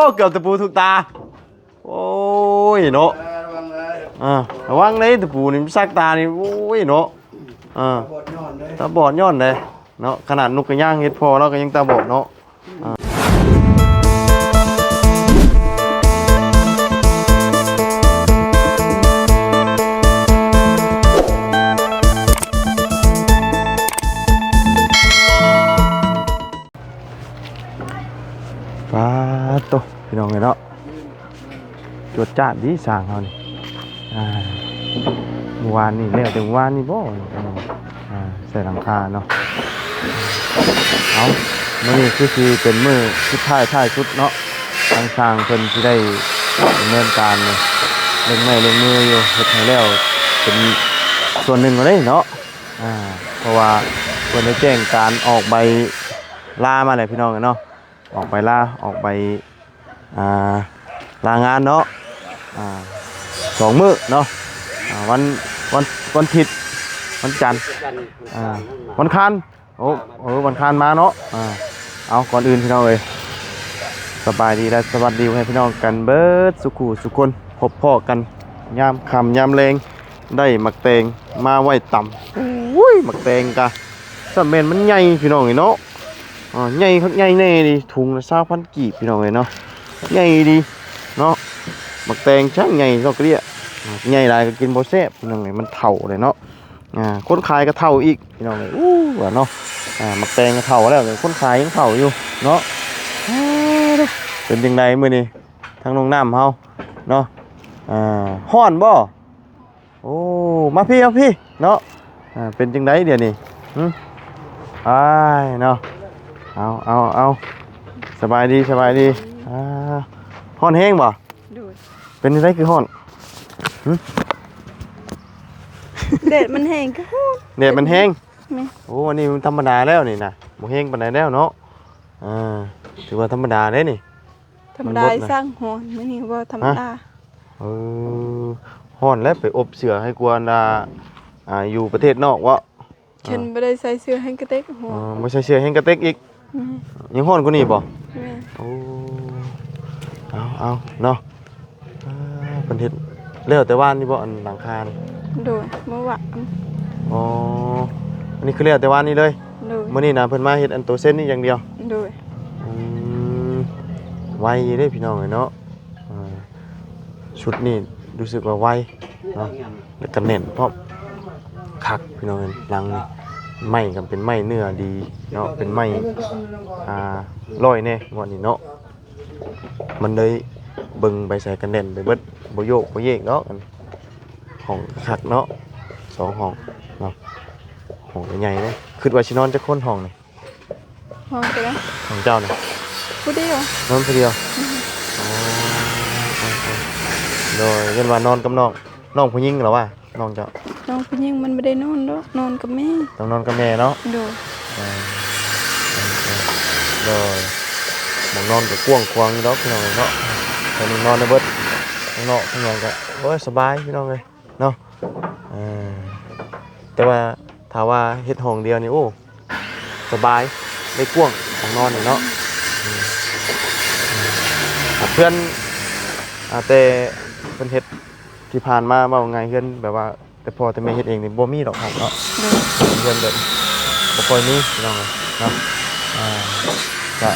ໂອ້ ເກືອບຕະປູຖືກຕາ. ໂອ້ຍເນາະ ອ່າ ລະວັງເດີ ຕະປູນີ້ມັນສັກຕານີ້. ໂອ້ຍເນາະ ອ່າ ຕາບອດຍ້ອນເດ້ ເນາະ ຂະໜາດນົກກະຍາງເຮັດພໍ່ລາວກໍຍັງຕາບອດເນາະ. ອ່າ ປາໂຕ ພີ່ນ້ອງເອີຍເນາະ ຈວດຈາດດີຊ່າງເຮົານີ້. ອ່າ ມື້ວານນີ້ແລ້ວ ແຕ່ມື້ວານນີ້ບໍ່ ອ່າ ໃສ່ຫຼັງຄາເນາະ. ເອົາ ມື້ນີ້ຄືຊິເປັນມື້ສຸດທ້າຍ ທ້າຍສຸດເນາະ ທາງຊ່າງເພິ່ນຊິໄດ້ດຳເນີນການເລັ່ງໄມ້ເລັ່ງມືຢູ່ ເຮັດໃຫ້ແລ້ວເປັນສ່ວນໜຶ່ງເລີຍເນາະ. ອ່າ ເພາະວ່າເພິ່ນໄດ້ແຈ້ງການອອກໃບລາມາແລ້ວ ພີ່ນ້ອງເອີຍເນາະ. ອອກໃບລາ ອອກໃບ ອ່າ ລາງານເນາະ ອ່າ ສອງມື້ເນາະ ອ່າ ວັນ ວັນ ວັນທິດ ວັນຈັນ ອ່າ ວັນຄານ ໂອ້ ເອີ ວັນຄານມາເນາະ. ອ່າ ເອົາ ກ່ອນອື່ນ ພີ່ນ້ອງເອີຍ ສະບາຍດີ ແລະ ສະຫວັດດີໃຫ້ພີ່ນ້ອງກັນເບິດສູ່ຄູ່ສູ່ຄົນ ພົບພໍ້ກັນຍາມຄ່ຳຍາມແລງ ໄດ້ໝາກແຕງມາໄວ້ຕຳ. ໂອ້ຍ ໝາກແຕງກະ ສ່ຳແມ່ນມັນໃຫຍ່ ພີ່ນ້ອງເອີຍເນາະ. ອ່າ ໃຫຍ່ຄັກໃຫຍ່ແນ່ນີ້ ຖົງລະຊາວພັນກີບ ພີ່ນ້ອງເອີຍເນາະ. ໃຫຍ່ດີເນາະ ໝາກແຕງຊ່າງໃຫຍ່ເນາະ ກະເດຍ ໃຫຍ່ຫຼາຍກໍກິນບໍ່ແຊບ ພີ່ນ້ອງເອີຍ ມັນເຖົ້າແລ້ວເນາະ. ອ່າ ຄົນຂາຍກໍເຖົ້າອີກ ພີ່ນ້ອງເອີຍ. ອູ້ ວ່າເນາະ ອ່າ ໝາກແຕງກໍເຖົ້າແລ້ວ ຄົນຂາຍຍັງເຖົ້າຢູ່ເນາະ. ເປັນຈັ່ງໃດມື້ນີ້ ທາງນ້ອງນ້ຳເຮົາເນາະ ອ່າ ຮ້ອນບໍ່? ໂອ້ ມາພີ້ ມາພີ້ເນາະ. ອ່າ ເປັນຈັ່ງໃດດຽວນີ້? ຫຶ ອ້າຍເນາະ. ເອົາ ເອົາ ເອົາ ສະບາຍດີ ສະບາຍດີ. ອ່າ ຮ້ອນແຮງບໍ່? ໂດຍ. ເປັນຈັ່ງໃດຄືຮ້ອນ? ຫຶ ແດດມັນແຮງຄືຮ້ອນ. ແດດມັນແຮງ? ແມ່ນ. ໂອ້ ອັນນີ້ມັນທຳມະດາແລ້ວນີ້ນະ ບໍ່ແຮງປານໃດແລ້ວເນາະ. ອ່າ ຖືວ່າທຳມະດາເດ້ນີ້. ທຳມະດາ ມັນບົດນະ ຊ່າງຮ້ອນ ມື້ນີ້ບໍ່ທຳມະດາ. ຮະ? ເອີ ຮ້ອນແລ້ວໄປອົບເສື້ອໃຫ້ກວ່ານາ ອ່າ ຢູ່ປະເທດນອກເວາະ. ເພິ່ນ ອ່າ ບໍ່ໄດ້ໃສ່ເສື້ອແຮງກະເຕັກ ຮ້ອນ. ອໍ ບໍ່ໃສ່ເສື້ອແຮງກະເຕັກອີກ. ແມ່ນ. ຍັງຮ້ອນກວ່ານີ້ບໍ່? ແມ່ນ. ໂອ້ ເອົາ ເອົາເນາະ. ອ່າ ເພິ່ນເຮັດແລ້ວແຕ່ວານນີ້ບໍ່ ອັນຫຼັງຄານີ້? ໂດຍ ມື້ວານ. ອໍ ອັນນີ້ຄືແລ້ວແຕ່ວານນີ້ເລີຍ? ໂດຍ. ມື້ນີ້ນະເພິ່ນມາເຮັດອັນໂຕເຊັນນີ້ຢ່າງດຽວ? ໂດຍ. ອືມ ໄວເດ້ພີ່ນ້ອງເອີຍເນາະ. ອ່າ ຊຸດນີ້ຮູ້ສຶກວ່າໄວເນາະ ແລ້ວກໍແໜ້ນພ້ອມ ຄັກພີ່ນ້ອງເອີຍ. ຫຼັງນີ້ໄມ້ກໍເປັນໄມ້ເນື້ອດີເນາະ ເປັນໄມ້ ອ່າ ຮ້ອຍແດ່ງວດນີ້ເນາະ. ມັນເລີຍເບິ່ງໄປໃສກໍແໜ້ນໄປເບິດ ບໍ່ໂຍກບໍ່ເຢກດອກ. ຫ້ອງຄັກເນາະ ສອງຫ້ອງເນາະ ຫ້ອງໃຫຍ່ເດ້. ຄິດວ່າຊິນອນຈັກຄົນຫ້ອງນີ້? ຫ້ອງເຈົ້າ ຫ້ອງເຈົ້ານະ ຜູ້ດຽວ ນອນຜູ້ດຽວ. ອືມ ອໍ ໂດຍ ຢ້ານວ່ານອນກັບນ້ອງ ນ້ອງຜູ້ຍິງລະວ່າ ນ້ອງເຈົ້າ? ນ້ອງຜູ້ຍິງມັນບໍ່ໄດ້ນອນດອກ ນອນກັບແມ່. ຕ້ອງນອນກັບແມ່ເນາະ. ໂດຍ. ເອີ ໂດຍ ໝ່ອງນອນກໍກວ້າງຂວາງຢູ່ດອກ ພີ່ນ້ອງເນາະ. ແຕ່ນີ້ນອນໄດ້ເບິດ ຂ້າງນອກຂ້າງຫຍັງກໍ ໂອ້ຍ ສະບາຍ ພີ່ນ້ອງເອີຍ. ເນາະ ເອີ ແຕ່ວ່າຖ້າວ່າເຮັດຫ້ອງດຽວນີ້ ໂອ້ ສະບາຍ ໄດ້ກວ້າງຫ້ອງນອນນີ້ເນາະ. ອືມ ເຮືອນ ອ່າ ແຕ່ເພິ່ນເຮັດທີ່ຜ່ານມາ ເວົ້າງ່າຍ ເຮືອນແບບວ່າແຕ່ພໍ່ແຕ່ແມ່ເຮັດເອງນີ້ບໍ່ມີດອກຫ້ອງເນາະ. ໂດຍ. ເຮືອນແບບບໍ່ຄ່ອຍມີ ພີ່ນ້ອງເອີຍເນາະ. ອ່າ ກະ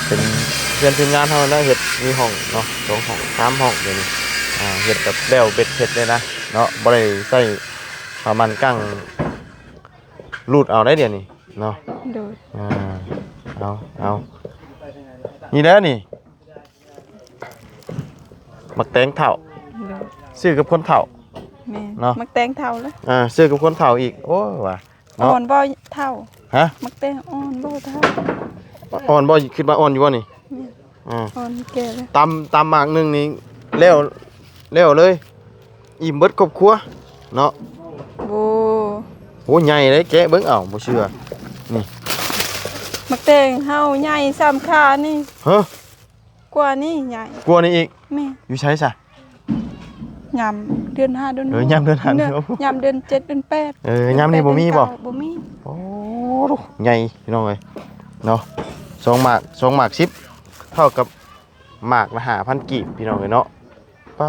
ເປັນເຮືອນທີມງານເຮົານະ ເຮັດມີຫ້ອງເນາະ ສອງຫ້ອງ ສາມຫ້ອງ ດຽວນີ້ ອ່າ ເຮັດແບບແລ້ວເບັດເສັດເລີຍນະເນາະ ບໍ່ໄດ້ໃຊ້ຜ້າມ່ານກັ້ງ ຮູດເອົາໄດ໋ ດຽວນີ້ເນາະ. ໂດຍ. ອ່າ ເອົາ ເອົາ ນີ້ເດີນີ້ ໝາກແຕງເຖົ້າ. ໂດຍ. ຊື້ກັບຄົນເຖົ້າ. ແມ່ນ ເນາະ ໝາກແຕງເຖົ້າເລີຍ. ອ່າ ຊື້ກັບຄົນເຖົ້າອີກ ໂອ້ຍ ວ່າ ອ່ອນບໍ່ເຖົ້າ? ຮະ? ໝາກແຕງອ່ອນບໍ່ເຖົ້າ? ອ່ອນບໍ່? ຄິດວ່າອ່ອນຢູ່ບໍ່ນີ້? ແມ່ນ. ອ່າ ອ່ອນແກ່ແລ້ວ. ຕຳ ຕຳໝາກໜຶ່ງນີ້ແລ້ວ ແລ້ວເລີຍ ອີ່ມເບິດຄອບຄົວເນາະ. ໂອ້ ໂຫ ໃຫຍ່ເດ້ ແກະເບິ່ງ ເອົ້າ ບໍ່ເຊື່ອ. ນີ້ ໝາກແຕງເຮົາໃຫຍ່ສ່ຳຂານີ້. ຮະ? ກວ່ານີ້ໃຫຍ່ ກວ່ານີ້ອີກ. ແມ່ນ. ຢູ່ໃສຊະ? ຍາມເດືອນຫ້າເດືອນຫົກ. ເອີ ຍາມເດືອນຫ້າເດືອນຫົກ ຍາມເດືອນເຈັດເດືອນແປດ. ເອີ ຍາມນີ້ບໍ່ມີບໍ່? ບໍ່ມີ. ໂອ້ ໃຫຍ່ພີ່ນ້ອງເອີຍເນາະ. ສອງໝາກ ສອງໝາກສິບ ເທົ່າກັບ ໝາກລະຫ້າພັນກີບ ພີ່ນ້ອງເອີຍເນາະ. ປ້າ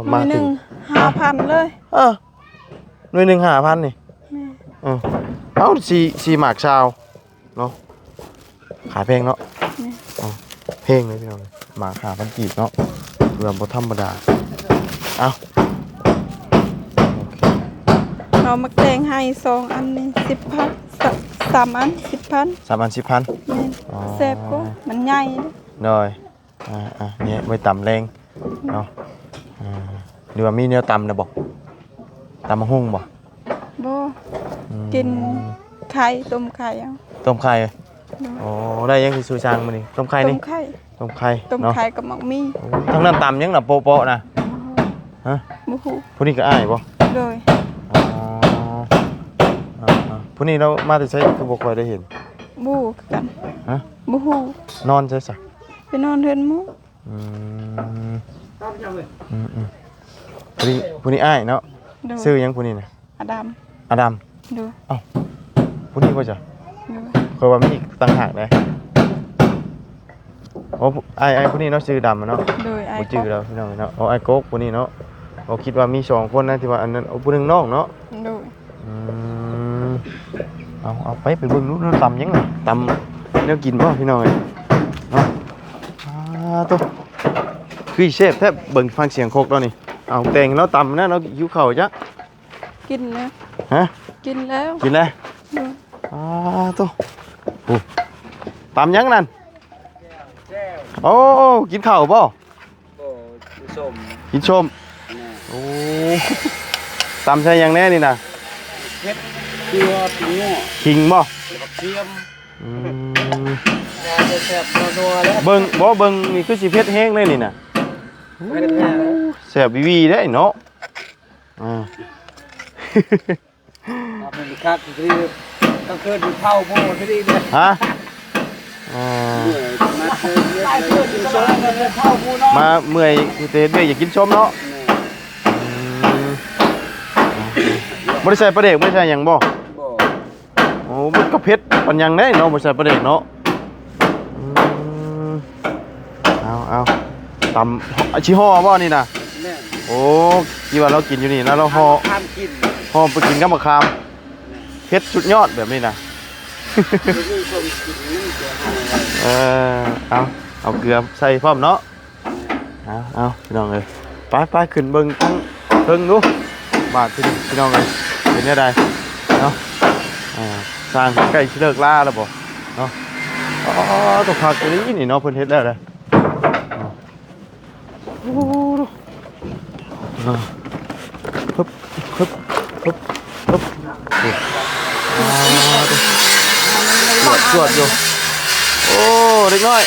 ໜ່ວຍໜຶ່ງຫ້າພັນເລີຍ. ເອີ ໜ່ວຍໜຶ່ງຫ້າພັນນີ້. ແມ່ນ. ເອີ ເອົ້າ ສີ່ ສີ່ໝາກຊາວເນາະ ຂາຍແພງເນາະ. ແມ່ນ. ເອົ້າ ແພງເລີຍພີ່ນ້ອງ ໝາກຫ້າພັນກີບເນາະ ເກືອບໍ່ທຳມະດາ. ເອົ້າ ເອົາໝາກແຕງໃຫ້ສອງອັນນີ້ສິບພັນ ສາມອັນສິບພັນ. ສາມອັນສິບພັນ. ແມ່ນ. ອໍ ແຊບກວ່າ ມັນໃຫຍ່ເດ້. ໂດຍ. ອ່າໆ ນີ້ໄວ້ຕຳແລງເນາະ. ອ່າ ຫຼືວ່າມີແນວຕຳນະບໍ່? ຕຳບັກຫຸ່ງບໍ່? ບໍ່. ອືມ ກິນໄຂ່ ຕົ້ມໄຂ່ເອົາ. ຕົ້ມໄຂ່. ໂດຍ. ໂອ້ ໄດ້ຫຍັງຊິສູ່ຊ່າງມື້ນີ້? ຕົ້ມໄຂ່ນີ້? ຕົ້ມໄຂ່ ຕົ້ມໄຂ່ ຕົ້ມໄຂ່ເນາະ ກັບໝາກໝີ່. ໂອ້ ທາງນັ້ນຕຳຫຍັງນະ ໂປະໆນະ? ຮະ? ບໍ່ຮູ້. ຜູ້ນີ້ກໍອ້າຍບໍ່? ໂດຍ. ອໍ ອ່າໆ ຜູ້ນີ້ລາວມາແຕ່ໃສ ຄືບໍ່ຄ່ອຍໄດ້ເຫັນ? ບໍ່ຮູ້ຄືກັນ. ຮະ? ບໍ່ຮູ້. ນອນໃສຊະ? ໄປນອນເຮືອນໝູ່. ອືມ ອືມໆ ຜູ້ນີ້ ຜູ້ນີ້ອ້າຍເນາະ. ໂດຍ. ຊື່ຫຍັງຜູ້ນີ້ນະ? ອາດຳ. ອາດຳ. ໂດຍ. ເອົ້າ ຜູ້ນີ້ບໍ່ຈະ? ໂດຍ. ຂ້ອຍວ່າມີອີກຕ່າງຫາກເດ້. ໂອ້ ອ້າຍ ອ້າຍຜູ້ນີ້ເນາະ ຊື່ດຳເນາະ. ໂດຍ. ບໍ່ຈື່ແລ້ວພີ່ນ້ອງເນາະ. ໂອ້ ອ້າຍກົກຜູ້ນີ້ເນາະ. ໂອ້ ຄິດວ່າມີສອງຄົນນະ ທີ່ວ່າອັນນັ້ນ. ໂອ້ ຜູ້ໜຶ່ງນ້ອງເນາະ. ໂດຍ. ອືມ ເອົາ ເອົາໄປ ໄປເບິ່ງດູ ເຮົາຕຳຫຍັງນະ? ຕຳແນວກິນບໍ່ພີ່ນ້ອງເອີຍເນາະ? ອ່າ ໂຕ ຄືຊິແຊບແທ້ ເບິ່ງຟັງສຽງຄົກແລ້ວນີ້. ເອົາ ແຕ່ງໃຫ້ລາວຕຳນະ ລາວຫິວເຂົ້າຈັກ. ກິນແລ້ວ. ຮະ? ກິນແລ້ວ. ກິນແລ້ວ. ໂດຍ. ອ່າ ໂຕ ໂອ້ ຕຳຫຍັງນັ້ນ? ໂອ້ ກິນເຂົ້າບໍ່? ບໍ່ ກິນສົ້ມ. ກິນສົ້ມ. ແມ່ນ. ໂອ້ ຕຳໃສ່ຫຍັງແດ່ນີ້ນະ? ເຜັດ ເກືອ ຂີງນົວ ຂີງບໍ່? ແລ້ວກໍກະທຽມ. ອືມ ແຊບໆ ນົວໆ ແລ້ວ. ເບິ່ງ ບໍ່ ເບິ່ງນີ້ຄືຊິເຜັດແຮງເລີຍນີ້ນະ. ເຜັດແຮງ. ແຊບວີໆ ເດ້ເນາະ. ອ່າ ຄັກຄືກາງຄືນເຜົາໝໍ້ທີ່ນີ້ເດ້. ຮະ? ອ່າ ມາເມື່ອຍຊິໄປເຮັດວຽກຢາກກິນສົ້ມເນາະ. ແມ່ນ. ອືມ ບໍ່ໄດ້ໃສ່ປາແດກ ບໍ່ໄດ້ໃສ່ຫຍັງບໍ່? ບໍ່. ໂອ້ ມັນກໍເຜັດປານຫຍັງເດ້ເນາະ ບໍ່ໃສ່ປາແດກເນາະ. ອືມ ເອົາໆ ຕຳ ຊິຫໍ່ບໍ່ນີ້ນະ? ແມ່ນ. ໂອ້ ທີ່ວ່າລາວກິນຢູ່ນີ້ນະ ລາວຫໍ່ ຫາມະຂາມກິນ ຫໍ່ໄປກິນກັບມະຂາມ. ແມ່ນ. ເຜັດສຸດຍອດແບບນີ້ນະ. ເອີ ເອົາ ເອົາເກືອໃສ່ພ້ອມເນາະ. ເອົາ ເອົາ ພີ່ນ້ອງເອີຍ ໄປ ໄປ ຂຶ້ນເບິ່ງທາງເທິງດູ ບາດທີນີ້ ພີ່ນ້ອງເອີຍ ເປັນແນວໃດເນາະ. ອ່າ ຊ່າງໃກ້ຊິເລີກລາແລ້ວບໍ່ເນາະ? ອໍ ຕົວຜັກນີ້ນີ້ເນາະ ເພິ່ນເຮັດແລ້ວເດ້. ໂອ້ ອ່າ ຮຶບ ຮຶບ ຮຶບ ຮຶບ ໂອ້ ອ່າ ຈວດ ຈວດຢູ່. ໂອ້ ເດັກນ້ອຍ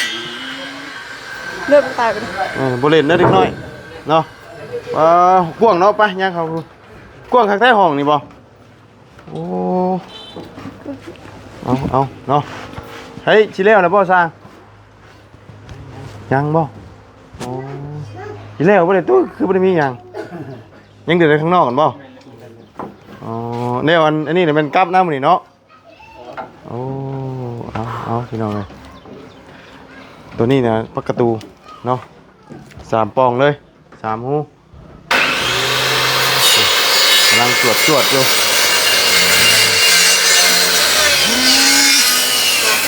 ເລີກຕາຍໄປ. ເອີ ບໍ່ຫຼິ້ນເດີເດັກນ້ອຍເນາະ. ອ່າ ກວ້າງເນາະ ໄປ ຍ່າງເຂົ້າ. ກວ້າງຄັກແທ້ຫ້ອງນີ້ບໍ່? ໂອ້ ເອົາ ເອົາເນາະ. ເຮີ້ຍ ຊິແລ້ວແລ້ວບໍ່ຊ່າງ? ຍັງບໍ່? ໂອ້ ຊິແລ້ວບໍ່ໄດ້ຕູ້ ຄືບໍ່ໄດ້ມີຫຍັງ? ຍັງເດີນໄປຂ້າງນອກກັນບໍ່? ອໍ ແນວອັນ ອັນນີ້ແມ່ນກັບນຳນີ້ເນາະ. ໂອ້ ເອົາ ເອົາ ພີ່ນ້ອງເອີຍ ໂຕນີ້ນະ ປະຕູເນາະ ສາມປ່ອງເລີຍ ສາມຮູ ກຳລັງຈວດໆຢູ່.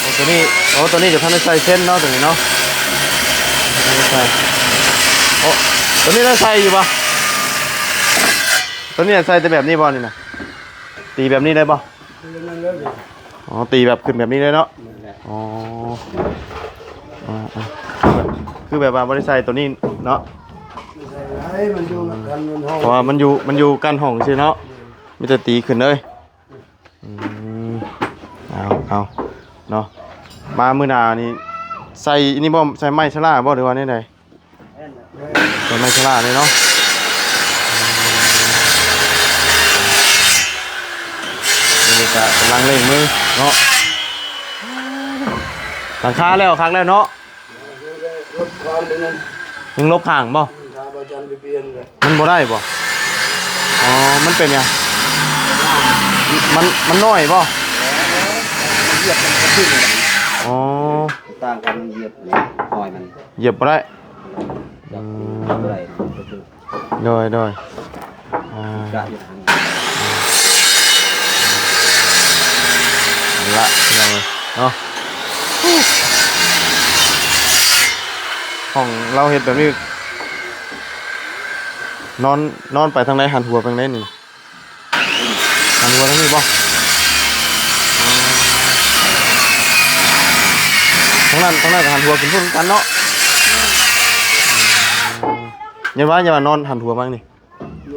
ໂອ້ ໂຕນີ້ ໂອ້ ໂຕນີ້ຈະທັນໄດ້ໃສ່ເຊັນເນາະ ໂຕນີ້ເນາະ ຍັງບໍ່ທັນໄດ້ໃສ່. ໂອ້ ໂຕນີ້ໄດ້ໃສ່ຢູ່ບໍ່? ໂຕນີ້ໃສ່ແຕ່ແບບນີ້ບໍ່ນີ້ນະ? ຕີແບບນີ້ໄດ້ບໍ່? ອໍ ຕີແບບຂຶ້ນແບບນີ້ເລີຍເນາະ. ອໍ ອືມ ຄືແບບວ່າບໍ່ໄດ້ໃສ່ໂຕນີ້ເນາະ ມັນຢູ່ກັນຫ້ອງ ເພາະວ່າມັນຢູ່ ມັນຢູ່ກັນຫ້ອງຊື່ເນາະ ມີແຕ່ຕີຂຶ້ນເລີຍ. ອືມ ເອົາ ເອົາເນາະ ມາມື້ໜ້ານີ້ໃສ່ນີ້ບໍ່? ໃສ່ໄມ້ຊະລາບໍ່ ຫຼືວ່າແນວໃດ? ເປັນໄມ້ຊະລາເລີຍເນາະ. ນີ້ກະກຳລັງເລັ່ງມືເນາະ. ຫຼັງຄາແລ້ວຄັກແລ້ວເນາະ. ຍັງລົບຂ້າງບໍ່? ມັນບໍ່ໄດ້ບໍ່? ອໍ ມັນເປັນຫຍັງ? ມັນ ມັນນ້ອຍບໍ່? ອໍ ຕ່າງກັນ ມັນຢຽບນີ້ ຮອຍມັນ ຢຽບບໍ່ໄດ້. ອືມ ໂດຍ ໂດຍ ອ່າ ກະຢູ່ທາງນັ້ນລະ ພີ່ນ້ອງເອີຍເນາະ. ຫ້ອງລາວເຮັດແບບນີ້ ນອນ ນອນໄປທາງໃດ ຫັນຫົວໄປທາງໃດນີ້? ຫັນຫົວທາງນີ້ບໍ່? ອໍ ທາງນັ້ນ ທາງນັ້ນກໍຫັນຫົວຂຶ້ນພຸ້ນຄືກັນເນາະ. ອືມ ຢ່າວ່າ ຢ່າວ່ານອນຫັນຫົວມານີ້ ນ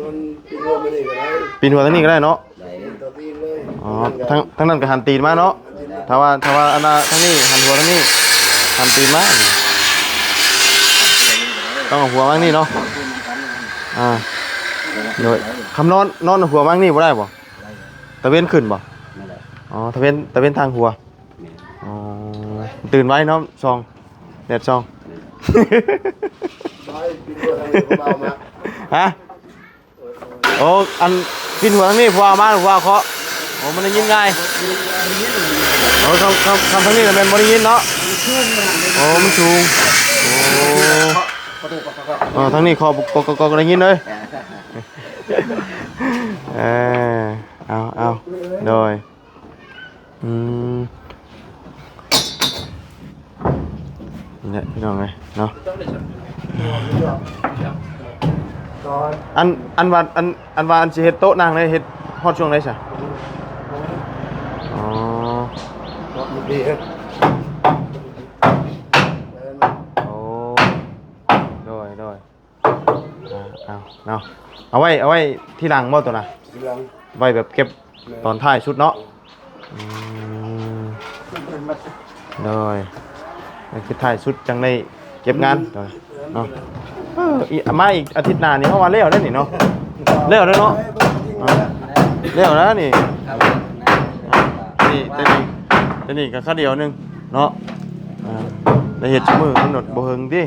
ອນປີນຫົວມານີ້ກໍໄດ້ ປີນຫົວທາງນີ້ກໍໄດ້ເນາະ. ໄດ້ ຕີນຕໍ່ຕີນເລີຍ. ອໍ ທາງ ທາງນັ້ນກໍຫັນຕີນມາເນາະ. ຖ້າວ່າ ຖ້າວ່າອັນນ່າ ທາງນີ້ຫັນຫົວທາງນີ້ ຫັນຕີນມາ ຕ້ອງເອົາຫົວມານີ້ເນາະ. ອ່າ ໂດຍ ຄຳນອນ ນອນເອົາຫົວມານີ້ບໍ່ໄດ້ບໍ່? ຕາເວັນຂຶ້ນບໍ່? ນັ້ນແຫຼະ. ອໍ ຕາເວັນ ຕາເວັນທາງຫົວ. ແມ່ນ. ອໍ ຕື່ນໄວເນາະ ສ່ອງ ແດດສ່ອງ. ແມ່ນ. ຮະ? ໂອ້ ອັນປິ່ນຫົວທາງນີ້ ຜູ້ວ່າມາ ຜູ້ວ່າເຄາະ. ໂອ້ ມັນໄດ້ຍິນງ່າຍ. ໂອ້ ຄຳ ຄຳ ຄຳທາງນີ້ລະແມ່ນບໍ່ໄດ້ຍິນເນາະ. ໂອ້ ມັນສູງ. ໂອ້ ເອີ ທາງນີ້ເຄາະ ກໍ ກໍ ກໍໄດ້ຍິນເລີຍ. ເອີ ເອົາ ເອົາ ໂດຍ. ອືມ ນີ້ແຫຼະ ພີ່ນ້ອງເອີຍເນາະ. ອັນ ອັນວ່າ ອັນ ອັນວ່າ ອັນຊິເຮັດໂຕະນັ່ງນີ້ ເຮັດຮອດຊ່ວງໃດຊະ? ອໍ ໂອ້ ໂດຍ ໂດຍ. ອ່າ ເອົາເນາະ ເອົາໄວ້ ເອົາໄວ້ທີຫຼັງບໍ່ໂຕນະ? ທີຫຼັງ ໄວ້ແບບເກັບ ແມ່ນ ຕອນທ້າຍສຸດເນາະ. ອືມ ໂດຍ ໄວ້ຄືທ້າຍສຸດຈັ່ງໄດ້ເກັບງານ ອືມ ເນາະ. ເອີ ອີກ ມາອີກອາທິດໜ້ານີ້ ເຮົາວ່າແລ້ວແລ້ວນີ້ເນາະ. ແລ້ວແລ້ວເນາະ. ອ່າ ແລ້ວແລ້ວນີ້. ນີ້ ແຕ່ນີ້ ແຕ່ນີ້ກໍຄາວດຽວໜຶ່ງເນາະ. ອ່າ ໄດ້ເຮັດຊຸມື້ ມັນບໍ່ເຫິງຕິ.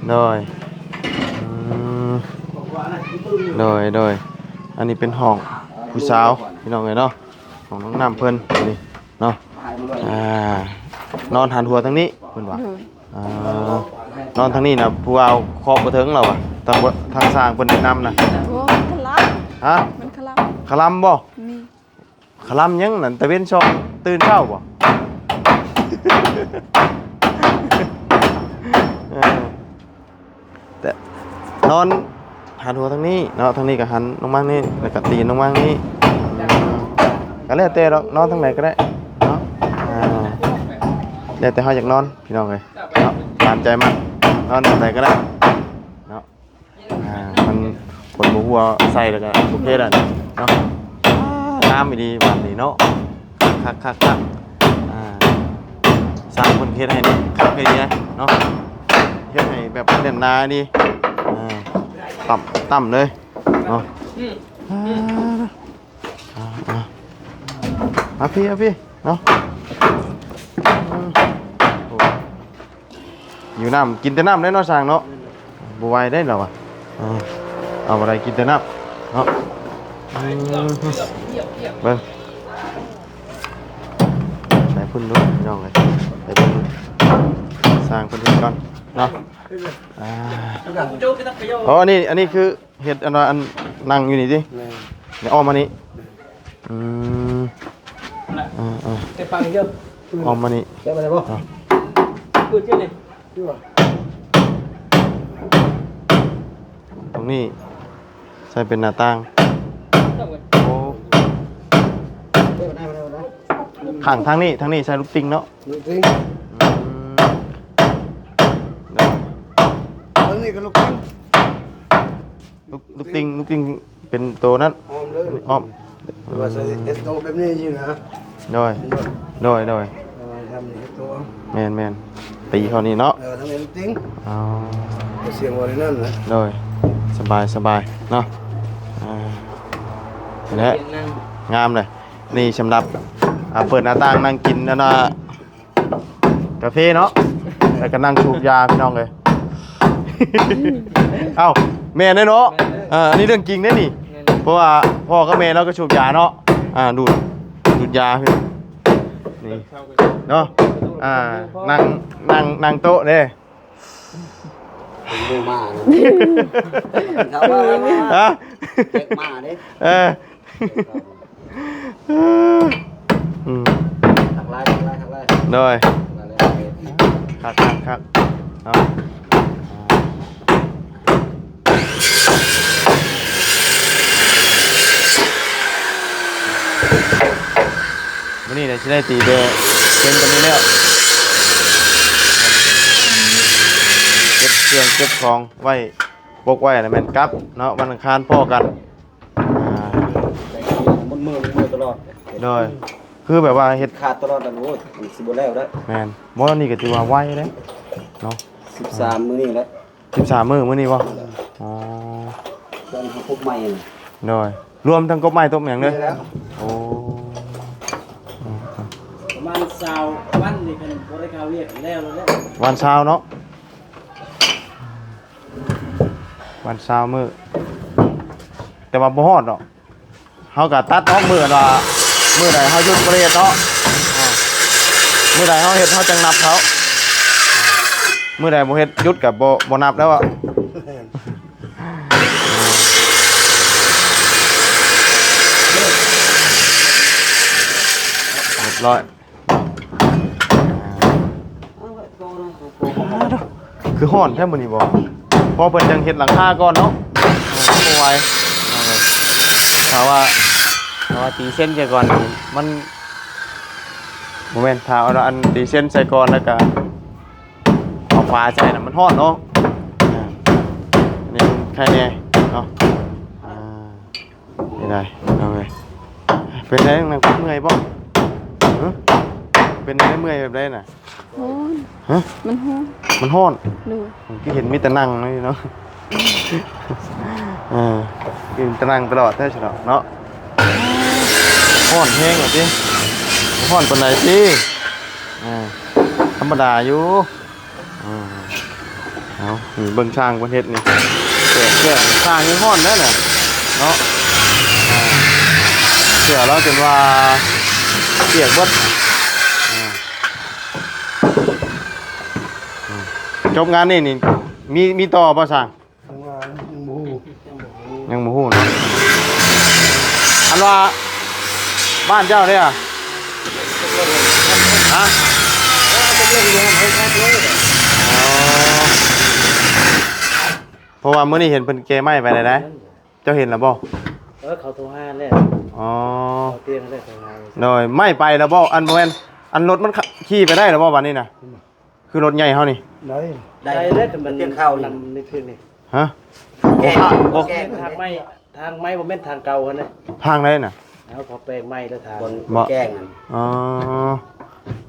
ໂດຍ ອືມ ໂດຍ ໂດຍ. ອັນນີ້ເປັນຫ້ອງຜູ້ສາວ ພີ່ນ້ອງເອີຍເນາະ ຫ້ອງນ້ອງນ້ຳເພິ່ນນີ້ເນາະ. ອ່າ ນອນຫັນຫົວທາງນີ້ເພິ່ນວ່າ. ໂດຍ ອ່າ ນອນທາງນີ້ນະ ຜູ້ວ່າເຄາະບໍ່ເຖິງລາວວ່າ ທາງ ທາງຊ່າງເພິ່ນແນະນຳນະ. ໂອ້ ມັນຄະລຳ. ຮະ? ມັນຄະລຳ. ຄະລຳບໍ່? ນີ້ ຄະລຳຫຍັງນັ້ນ ຕາເວັນສ່ອງຕື່ນເຊົ້າບໍ່? ເອີ ແຕ່ນອນຫັນຫົວທາງນີ້ເນາະ ທາງນີ້ກໍຫັນລົງມານີ້ ແລ້ວກໍຕີນລົງມານີ້. ອືມ ກໍແລ້ວແຕ່ດອກ ນອນທາງໃດກໍໄດ້ເນາະ. ອ່າ ແລ້ວແຕ່ເຮົາຢາກນອນ ພີ່ນ້ອງເອີຍເນາະ ຕາມໃຈມັນ ນອນທາງໃດກໍໄດ້ເນາະ. ອ່າ ມັນ ຄົນບໍ່ຮູ້ເອົາໃສ່ແລ້ວກໍໂອເຄແລ້ວເນາະ. ອ່າ ງາມອີ່ຫຼີບ້ານນີ້ເນາະ ຄັກໆໆ. ອ່າ ຊ່າງເພິ່ນເຮັດໃຫ້ຄັກອີ່ຫຼີເນາະ ເຮັດໃຫ້ແບບແໜ້ນໜາອີ່ຫຼີ. ອ່າ ຕ່ຳ ຕ່ຳເລີຍເນາະ. ອ່າ ອ່າ ມາພີ່ ມາພີ່ເນາະ. ອືມ ໂອ້ ຫິວນ້ຳ ກິນແຕ່ນ້ຳໄດ້ເນາະ ຊ່າງເນາະ. ບໍ່ໄຫວໄດ໋ລາວວ່າ ເອີ ເອົາບໍ່ໄດ້ ກິນແຕ່ນ້ຳເນາະ. ອືມ ເບິ່ງ ໄປພຸ້ນດູພີ່ນ້ອງເອີຍ ໄປເບິ່ງຊ່າງເພິ່ນເຮັດກ່ອນເນາະ. ອ່າ ອໍ ອັນນີ້ ອັນນີ້ຄື ເຮັດອັນວ່າອັນນັ່ງຢູ່ນີ້ຕິ? ແມ່ນ. ນີ້ອ້ອມມານີ້. ແມ່ນ. ອືມ ອ່າໆ ແຕ່ຟັງເດີ ອ້ອມມານີ້ ແຕ່ບໍ່ໄດ້ບໍ່? ອ່າ ເປີດເຈົ້ານີ້ ຕົງນີ້ໃສ່ເປັນໜ້າຕ່າງ. ໂອ້ ຂ້າງທາງນີ້ ທາງນີ້ໃສ່ລູກຕິ່ງເນາະ. ລູກຕິ່ງ. ອືມ ເນາະ ທາງນີ້ກໍລູກຕິ່ງ. ລູກ ລູກຕິ່ງ ລູກຕິ່ງເປັນໂຕນັ້ນ ອ້ອມເລີຍ ອ້ອມ ແຕ່ວ່າໃສ່ເຮັດໂຕແບບນີ້ຢູ່ນະ. ໂດຍ ໂດຍ ໂດຍ. ເອີ ທຳເຮັດໂຕ ແມ່ນໆ ຕີເຂົ້ານີ້ເນາະ. ເອີ ທາງນີ້ລູກຕິ່ງ. ອໍ ສຽງວ່ານັ້ນນະ. ໂດຍ ສະບາຍ ສະບາຍເນາະ. ອ່າ ແລະ ງາມເລີຍ ນີ້ສຳລັບ ອ່າ ເປີດໜ້າຕ່າງນັ່ງກິນອັນນ່າ ກາເຟເນາະ ແລ້ວກໍນັ່ງສູບຢາ ພີ່ນ້ອງເອີຍ. ເອົ້າ ແມ່ນເດ້ເນາະ. ແມ່ນເດ້. ເອີ ອັນນີ້ເລື່ອງຈິງເດ້ນີ້. ແມ່ນເດ້. ເພາະວ່າພໍ່ກັບແມ່ລາວກໍສູບຢາເນາະ. ອ່າ ດູດ ດູດຢາ ນີ້ເນາະ. ອ່າ ນັ່ງ ນັ່ງ ນັ່ງໂຕະເດ້. ເປັນໝູ່ໝາເນາະ. ເຂົ້າມາ ມາ ມາ ຮະ? ເດັກໝາເດ້. ເອີ ເອີ ອືມ ທັກຫຼາຍ ທັກຫຼາຍ ທັກຫຼາຍ. ໂດຍ ມາເລີຍ ຄັກ ຄັກ ຄັກ ເອົາ. ມື້ນີ້ນະຊິໄດ້ຕີແຕ່ເຊັນຕົວນີ້ແລ້ວ ເກັບເຄື່ອງເກັບຂອງໄວ້ ປົກໄວ້ແລ້ວແມ່ນກັບເນາະ. ວັນອັງຄານພໍ້ກັນ ອ່າ ມັນເມື່ອຍ ເມື່ອຍຕະຫຼອດ. ໂດຍ ຄືແບບວ່າເຮັດຂາດຕະຫຼອດ ໂອ້ຍ ມັນຊິບໍ່ແລ້ວເດ້. ແມ່ນ ບໍ່ ນີ້ກໍຖືວ່າໄວເດ້ເນາະ. ສິບສາມມື້ນີ້ແຫຼະ. ສິບສາມມື້ ມື້ນີ້ບໍ່? ອໍ ເພິ່ນເຮົາປົກໃໝ່. ໂດຍ ລວມທັງກົບໄມ້ຕົບຫຍັງເລີຍ. ໂອ້ ປະມານຊາວວັນນີ້ ຄັນບໍ່ໄດ້ເຂົ້າວຽກແລ້ວແລ້ວ. ວັນຊາວເນາະ ວັນຊາວມື້ ແຕ່ວ່າບໍ່ຮອດດອກ. ເຮົາກໍຕັດອອກມື້ອັນວ່າ ມື້ໃດເຮົາຢຸດບໍ່ໄດ້ເຮັດເນາະ. ອ່າ ມື້ໃດເຮົາເຮັດ ເຮົາຈັ່ງນັບເຂົາ. ມື້ໃດບໍ່ເຮັດ ຢຸດກໍບໍ່ ບໍ່ນັບແລ້ວ. ຮຽບຮ້ອຍ. ອ້າວ ຄືຮ້ອນແທ້ມື້ນີ້ບໍ່? ເພາະເພິ່ນຈັ່ງເຮັດຫຼັງຄາກ່ອນເນາະ. ອ່າ ບໍ່ໄຫວ ຖ້າວ່າ ຖ້າວ່າຕີເຊັນໃສ່ກ່ອນ ມັນ ບໍ່ແມ່ນ ຖ້າເອົາອັນຕີເຊັນໃສ່ກ່ອນ ແລ້ວກະເອົາຝາໃສ່ນະ ມັນຮ້ອນເນາະ. ອ່າ ອັນນີ້ໄຄແດ່ເນາະ. ອ່າ ເປັນໃດ ເອົາເວີຍ ເປັນໃດນາງ ເມື່ອຍບໍ່? ຫຶ ເປັນໃດ ເມື່ອຍແບບໃດນະ? ຮ້ອນ. ຮະ? ມັນຮ້ອນ. ມັນຮ້ອນ? ໂດຍ. ຄືເຫັນມີແຕ່ນັ່ງເນາະ. ເອີ ກິນແຕ່ນັ່ງຕະຫຼອດແທ້ຊັ້ນເນາະ. ຮ້ອນແຮງວ່າຕິ? ບໍ່ຮ້ອນປານໃດຕິ? ອ່າ ທຳມະດາຢູ່. ອ່າ ເອົາ ນີ້ເບິ່ງຊ່າງເພິ່ນເຮັດນີ້ ແຕກແຍກ ຊ່າງຍັງຮ້ອນເດ້ນະເນາະ. ອ່າ ເສື້ອລາວຈົນວ່າປຽກເບິດ. ອ່າ ຈົບງານນີ້ນີ້ ມີ ມີຕໍ່ບໍ່ຊ່າງ? ຍັງບໍ່ຮູ້ ຍັງບໍ່ຮູ້ເນາະ. ອັນວ່າບ້ານເຈົ້າເດ້ອະ? ຮະ? ອໍ ເພາະວ່າມື້ນີ້ເຫັນເພິ່ນແກ່ໄມ້ໄປແລ້ວໃດ໋. ເຈົ້າເຫັນແລ້ວບໍ່? ເອີ ເຂົາໂທຫາແລ້ວ. ອໍ ເຂົາຕຽງແລ້ວ ໂທຫາ. ໂດຍ ໄມ້ໄປແລ້ວບໍ່? ອັນ ບໍ່ແມ່ນ ອັນລົດມັນ ຂະ ຂີ່ໄປໄດ້ແລ້ວບໍ່ບາດນີ້ນະ? ຄືລົດໃຫຍ່ເຮົານີ້ ໄດ້ ໄດ້ເລີຍ. ມັນ ມັນເປັນຂ່າວນຳໃນເພຈນີ້. ຮະ? ບໍ່ ທາງໄມ້ ທາງໄມ້ບໍ່ແມ່ນທາງເກົ່າຫັ້ນເດ້. ທາງໃດນະ? ເອົາ ເຂົາແປງໃໝ່ແລ້ວທາງ ບໍ່ ແກ້ງຫັ້ນ.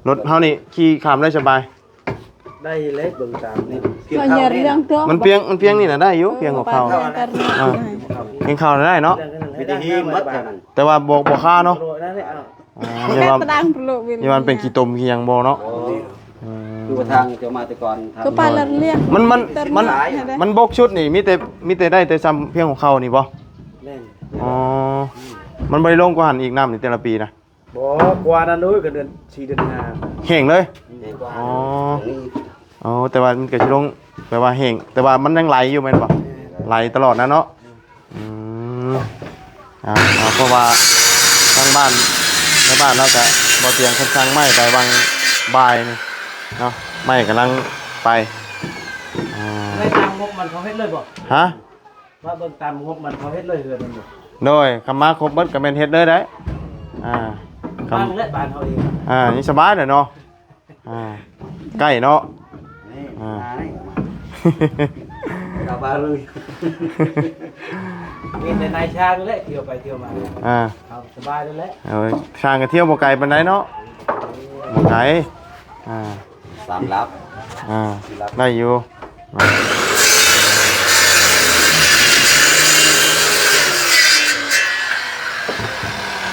ອໍ ລົດເຮົານີ້ຂີ່ຂ້າມໄດ້ສະບາຍ. ໄດ້ເລີຍ ເບິ່ງຕາມນີ້ ມັນພຽງ ມັນພຽງນີ້ນະໄດ້ຢູ່ ພຽງຫົວເຂົ່າ. ເອີ ພຽງເຂົ່າໄດ້ເນາະ. ມີແຕ່ຫີນໝົດເທົ່ານັ້ນ ແຕ່ວ່າບໍ່ ບໍ່ຄາເນາະ. ອ່າ ຢ່າວ່າ ຢ່າວ່າເປັນຂີ້ຕົມຂີ້ຫຍັງບໍ່ເນາະ. ອືມ ຄືວ່າທາງເຈົ້າມາແຕ່ກ່ອນ ຄືປານລະລຽງ ມັນ ມັນ ມັນບົກຊຸດນີ້ ມີແຕ່ ມີແຕ່ໄດ້ແຕ່ຊ່ຳພຽງຫົວເຂົ່ານີ້ບໍ່? ແມ່ນ. ອໍ ມັນບໍ່ໄດ້ລົງກວ່າຫັ້ນອີກ ນ້ຳນີ້ແຕ່ລະປີນະ? ບໍ່ ກວ່ານັ້ນເອີຍ ກໍເດືອນສີ່ເດືອນຫ້າ ແຫ້ງເລີຍ. ແຫ້ງກວ່າ. ອໍ ອໍ ແຕ່ວ່າມັນກໍຊິລົງ ແປວ່າແຫ້ງ ແຕ່ວ່າມັນຍັງໄຫຼຢູ່ແມ່ນບໍ່? ແມ່ນ ໄຫຼຕະຫຼອດນະເນາະ. ອືມ ເອົາ ເອົາ ເພາະວ່າທາງບ້ານ ໃນບ້ານເຮົາກະ ບໍ່ຕຽງເພິ່ນສັ່ງໄມ້ໄປຫວ່າງບ່າຍນີ້ເນາະ ໄມ້ກຳລັງໄປ. ອ່າ ໄດ້ຕາມງົບມັນເຂົາເຮັດເລີຍບໍ່? ຮະ? ວ່າເບິ່ງຕາມງົບມັນເຂົາເຮັດເລີຍເຮືອນມັນບໍ່? ໂດຍ ຄຳມາຄົບເບິດກະແມ່ນເຮັດເລີຍໄດ໋. ອ່າ ບ້ານແຫຼະ ບ້ານເຮົາເອງ. ອ່າ ນີ້ສະບາຍແຫຼະເນາະ. ອ່າ ໃກ້ເນາະ. ນີ້ ອ່າ ມານີ້ ເຂົ້າມາເລີຍ. ມີແຕ່ນາຍຊ່າງແຫຼະ ທ່ຽວໄປທ່ຽວມາ. ອ່າ ເອົາສະບາຍເລີຍແຫຼະ. ເອົາ ຊ່າງກໍທ່ຽວບໍ່ໄກປານໃດເນາະ. ບໍ່ໄກ. ອ່າ ສາມຫຼັກ. ອ່າ ໄດ້ຢູ່.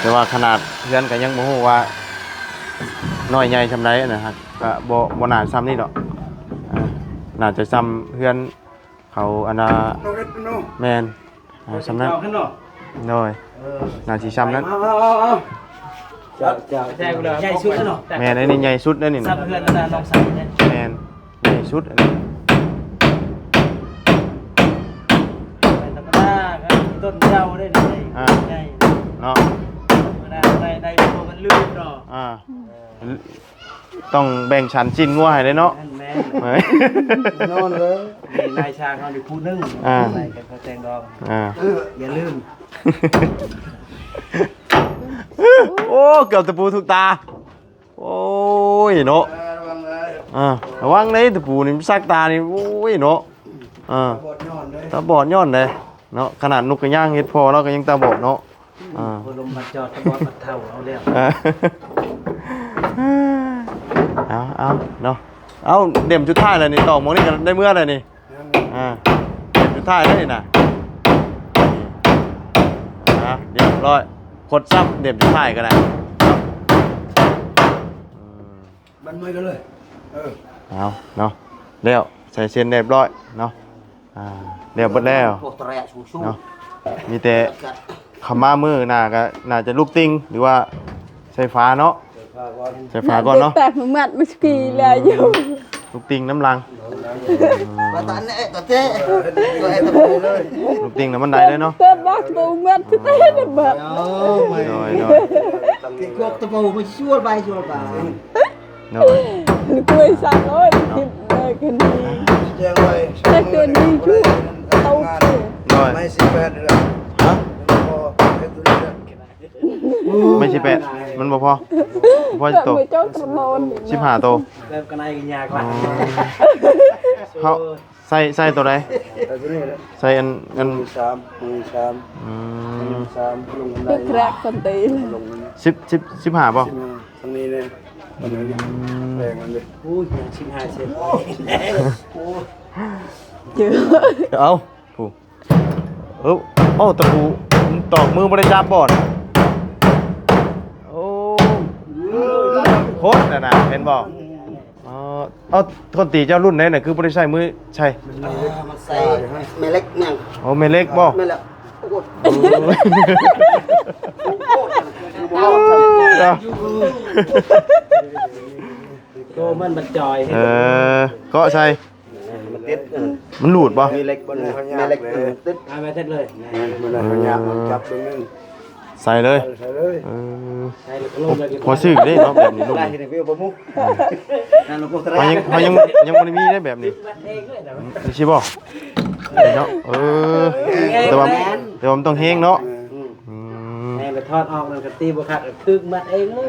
ແຕ່ວ່າຂະໜາດເຮືອນກໍຍັງບໍ່ຮູ້ວ່ານ້ອຍໃຫຍ່ຊ່ຳໃດນະ ກໍບໍ່ ບໍ່ໜ້າຊ່ຳນີ້ດອກ. ອ່າ ໜ້າຈະຊ່ຳເຮືອນເຂົາ ອັນນ່າ ນ້ອງເອັດເນາະ. ແມ່ນ. ອ່າ ຊ່ຳນັ້ນ. ໂດຍ. ເອີ ໜ້າຊິຊ່ຳນັ້ນ. ເອົາ ເອົາ ເອົາ ເຈົ້າ ເຈົ້າ ໃຫຍ່ສຸດແລ້ວເນາະ. ແມ່ນ ອັນນີ້ໃຫຍ່ສຸດແລ້ວນີ້ນະ. ຊ່ຳເຮືອນອັນນ່າ ນ້ອງຊາຍ. ແມ່ນ ໃຫຍ່ສຸດອັນນີ້. ຕົ້ນເຍົາໄດ້ເລີຍ ອ່າ ໃຫຍ່ເນາະ ເວລາໄດ້ ໄດ້ໂຕມັນລືມເນາະ ອ່າ ຕ້ອງແບ່ງສັນຊີ້ນງົວໃຫ້ເດ້ເນາະ ແມ່ນໆ ເອີຍ ນອນເລີຍ ມີນາຍຊ່າງເຮົາຢູ່ຜູ້ໜຶ່ງ ອ່າ ໃສ່ກັນເຂົາແຕ່ງດອງ ອ່າ ຢ່າລືມ ໂອ້ ເກືອບຕະປູຖືກຕາ ໂອ້ຍເນາະ ເອີ ລະວັງເດີ ອ່າ ລະວັງເດ້ ຕະປູນີ້ມັນສັກຕານີ້ ໂອ້ຍເນາະ ອ່າ ຕາບອດຍ້ອນເດ້ ຕາບອດຍ້ອນເດ້ເນາະ ຂະໜາດນົກກະຍາງເຮັດພໍ່ລາວກໍຍັງຕາບອດເນາະ ອ່າ ໂອ້ ລົມມາຈອດຕາບອດບັດເຖົ້າເອົາແລ້ວ ເອົາ ເອົາເນາະ ເອົາ ເຫຼັ້ມສຸດທ້າຍແລ້ວນີ້ ຕອກໝ່ອງນີ້ກໍໄດ້ເມືອແລ້ວນີ້ ອ່າ ເຫຼັ້ມສຸດທ້າຍແລ້ວນີ້ນະ ອ່າ ຮຽບຮ້ອຍ ຄົດຊ້ຳ ເຫຼັ້ມສຸດທ້າຍກໍໄດ້ ບັນເມືອກັນເລີຍ ເອີ ເອົາເນາະ ແລ້ວໃສ່ເຊັນຮຽບຮ້ອຍເນາະ ອ່າ ແລ້ວເບິດແລ້ວ ພວກຕະແຣະຊູໆ ເນາະ ມີແຕ່ ເຂົ້າມາມື້ໜ້າກໍໜ້າຈະລູກຕິ່ງ ຫຼືວ່າໃສ່ຝາເນາະ ໃສ່ຝາກ່ອນເນາະ ແຕກມັດມາສະກີແລ້ວຢູ່ ລູກຕິ່ງນຳຫຼັງ ວ່າຕາແນ່ຕາແທ້ ຕົວແອຕະໂປເລີຍ ລູກຕິ່ງນຳບັນໄດເລີຍເນາະ ເຕີບບັກໂຕມັດແທ້ນະບັດ ໂດຍ ໂດຍ ຕິກວກຕະໂປມາຊວນໄປຊວນມາ ໂດຍ ກວຍສັກໂອ້ຍ ເນາະ ຄິດເລີຍຄືນີ້ ແຈ້ງໄວ້ ແຕ່ເທື່ອນີ້ຄືເອົາຄື ໂດຍ ໄມ້ສິບແປດເດືອນ ຮະ ບໍ່ພໍ ເຮັດຢູ່ເຮືອນ ໄມ້ສິບແປດ ມັນບໍ່ພໍ ບໍ່ພໍຈັກໂຕ ສິບຫ້າໂຕ ເລີ່ມກັນໄອກັນຍາກລະ ອໍ ເຮົາ ໃສ່ ໃສ່ໂຕໃດ ໃສ່ອັນ ອັນ ມືສາມ ມືສາມ ອືມ ມືສາມ ລົງອັນໃດ ຕຶກແຮກຄົນຕີ ລົງອັນ ສິບ ສິບ ສິບຫ້າບໍ່ ສິບຫ້າ ທາງນີ້ແນ່ ອືມ ແປງມັນເດ້ ໂອ້ຍ ສິບຫ້າເຊັນ ໂອ້ຍ ເຈີ ເອົາ ຜູ້ ເອີ ເອົາ ຕະປູ ຕອກມືບໍ່ໄດ້ຈັບບໍ່ນະ ໂອ້ ໂຄດນະນະ ເຫັນບໍ່ ອໍ ເອົາ ຄົນຕີເຈົ້າລຸ້ນໃດນະ ຄືບໍ່ໄດ້ໃຊ້ມືໃຊ້ ໃຊ້ແມ່ເຫຼັກຫຍັງ ໂອ້ ແມ່ເຫຼັກບໍ່ ແມ່ນແລ້ວ ໂອ້ຍ ໂຕມັນມັນຈ່ອຍ ເອີ ເກາະໃສ່ ມັນຕິດ ເອີ ມັນຫຼູດບໍ່ ມີເຫຼັກບໍ່ ແມ່ເຫຼັກມັນຕິດ ເອົາມາເຮັດເລີຍ ມັນຫາຍາກ ມັນຈັບເບິ່ງໜຶ່ງ ໃສ່ເລີຍ ໃສ່ເລີຍ ເອີ ໃສ່ແລ້ວກໍລົງເລີຍ ພໍຊື້ເດ້ເນາະ ແບບນີ້ລຸ້ນນີ້ ເຮົາຍັງ ເຮົາຍັງ ຍັງບໍ່ໄດ້ມີເດ້ແບບນີ້ ມັດເອງເລີຍນະ ນີ້ຊິບໍ່ ນີ້ເນາະ ເອີ ແຕ່ວ່າ ແຕ່ວ່າມັນຕ້ອງແຮງເນາະ ອືມ ອືມ ແຮງໄປຖອດອອກນັ້ນກໍຕີບໍ່ຄັກ ຖືກມັດເອງເລີຍ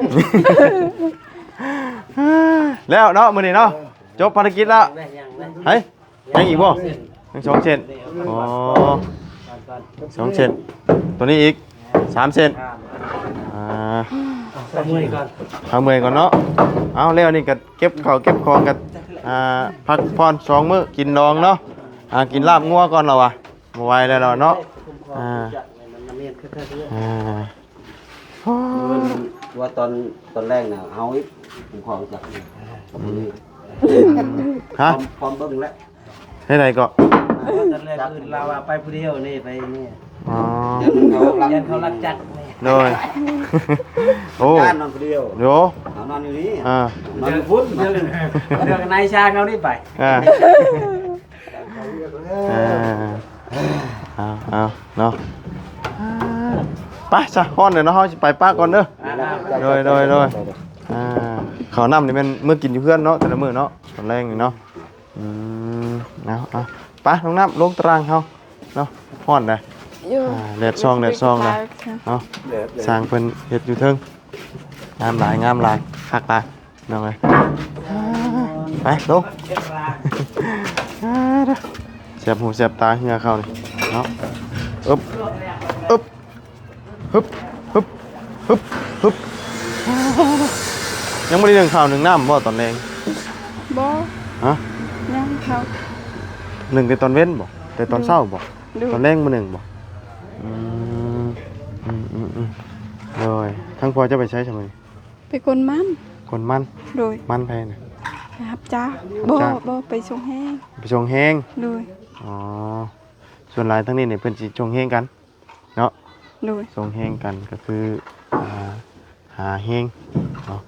ແລ້ວເນາະ ມື້ນີ້ເນາະ ຈົບພາລະກິດແລ້ວ ຍັງ ຍັງ ເຮີ້ຍ ຍັງອີກບໍ່ ຍັງສອງເສັ້ນ ອໍ ສອງເສັ້ນ ໂຕນີ້ອີກສາມເສັ້ນ ອ່າ ເອົາເມື່ອຍກ່ອນ ເອົາເມື່ອຍກ່ອນເນາະ ເອົາແລ້ວນີ້ກໍເກັບເຂົ້າເກັບຂອງກັນ ອ່າ ພັກຜ່ອນສອງມື້ ກິນດອງເນາະ ອ່າ ກິນລາບງົວກ່ອນລະວ່າ ບໍ່ໄຫວແລ້ວເນາະ ອ່າ ອ່າ ວ່າຕອນ ຕອນແລງນະ ເຮົາອີກ ຜູ້ຂອງຈັກ ອືມ ຮະ ພ້ອມ ພ້ອມເບິ່ງແລ້ວ ເຮັດໃດເກາະ ຕອນແລກອື່ນລາວວ່າໄປຜູ້ດຽວນີ້ ໄປນີ້ ອໍ ຢ້ານເຂົາລັກຈັບນີ້ ໂດຍ ໂອ້ ຢ້ານນອນຜູ້ດຽວ ໂດ ເຮົານອນຢູ່ນີ້ ອ່າ ນອນຢູ່ພຸ້ນ ເລື່ອງ ເລື່ອງນາຍຊ່າງເຮົານີ້ໄປ ອ່າ ອ່າ ເອົາ ເອົາ ເນາະ ໄປຊະ ຮ້ອນແລ້ວເນາະ ເຮົາຊິໄປປະກ່ອນເດີ ອ່າ ໂດຍ ໂດຍ ໂດຍ ອ່າ ເຂົ້ານ້ຳນີ້ແມ່ນເມືອກິນຢູ່ເຮືອນເນາະ ແຕ່ລະມື້ເນາະ ຕອນແລງນີ້ເນາະ ອືມ ເອົາ ເອົາ ໄປ ນ້ອງນ້ຳ ລົງຕາລາງເຮົາເນາະ ຮ້ອນເດ້ ຢູ່ ອ່າ ແດດສ່ອງ ແດດສ່ອງນະ ເອົາ ຊ່າງເພິ່ນເຮັດຢູ່ເທິງ ງາມຫຼາຍ ງາມຫຼາຍ ຄັກຫຼາຍ ນ້ອງເອີຍ ໄປລົງ ແສບຫູແສບຕາເຫື່ອເຂົານີ້ເນາະ ອຶບ ອຶບ ຮຶບ ຮຶບ ຮຶບ ຮຶບ ຍັງບໍ່ໄດ້ໜຶ້ງເຂົ້າໜຶ້ງນ້ຳບໍ່ຕອນແລງ? ບໍ່ ຮະ? ຍັງເຂົ້າ ໜຶ້ງແຕ່ຕອນເວັນບໍ່? ແຕ່ຕອນເຊົ້າບໍ່? ໂດຍ ຕອນແລງບໍ່ໜຶ້ງບໍ່? ອືມ ອືມ ອືມ ອືມ ໂດຍ ທາງພໍ່ເຈົ້າໄປໃສຊະມື້ນີ້? ໄປກົນມັນ ກົນມັນ ໂດຍ ມັນໃຜນະ? ໄປຮັບຈ້າງ ຮັບ ບໍ່ ຈ້າງ ບໍ່ ໄປສົ່ງແຮງ ໄປສົ່ງແຮງ ໂດຍ ອໍ ສ່ວນຫຼາຍທາງນີ້ນີ້ເພິ່ນຊິສົ່ງແຮງກັນເນາະ ໂດຍ ສົ່ງແຮງກັນກໍຄື ອ່າ ຫາແຮງເນາະ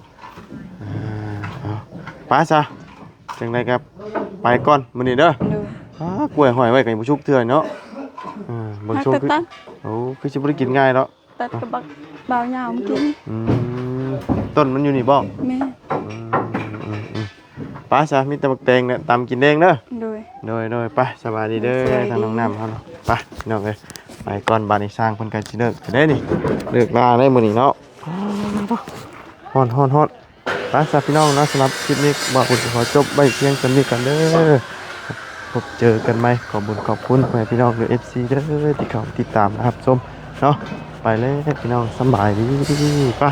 ອ່າ ເອົາ ໄປຊະ ຈັ່ງໃດກໍໄປກ່ອນມື້ນີ້ເດີ ໂດຍ ອ່າ ກ້ວຍຫ້ອຍໄວ້ກໍຍັງບໍ່ສຸກເທື່ອເນາະ ເອີ ເບິ່ງຊົງຄື ໂອ້ ຄືຊິບໍ່ໄດ້ກິນງ່າຍເນາະ. ຕັດກັບບັກບ່າວຍາວມາກິນ. ອືມ ຕົ້ນມັນຢູ່ນີ້ບໍ່? ແມ່ນ. ອືມ ອືມ ອືມ ໄປຊະ ມີແຕ່ບັກແຕງແຫຼະ ຕຳກິນແດງເດີ. ໂດຍ ໂດຍ ໂດຍ ໄປ ສະບາຍດີເດີ ສະບາຍດີ ທາງນ້ອງນ້ຳເຮົາເນາະ. ໄປພີ່ນ້ອງເອີຍ ໄປກ່ອນ ບາດນີ້ຊ່າງເພິ່ນກໍຊິເລີກແລ້ວເດ້ນີ້ ເລີກລາແລ້ວມື້ນີ້ເນາະ. ຮ້ອນ ຮ້ອນ ຮ້ອນ. ໄປຊະພີ່ນ້ອງເນາະ ສຳລັບຄລິບນີ້ ບ່າວບຸນກໍຂໍຈົບໄວ້ພຽງສ່ຳນີ້ກ່ອນເດີ. ພົບເຈີກັນໃໝ່. ຂອບບຸນຂອບຄຸນພໍ່ແມ່ພີ່ນ້ອງ ຫຼື ເອັຟຊີ ເດີ ທີ່ເຂົ້າມາຕິດຕາມ ແລະ ຮັບຊົມເນາະ. ໄປແລ້ວພີ່ນ້ອງ ສຳບາຍດີ. ໄປ.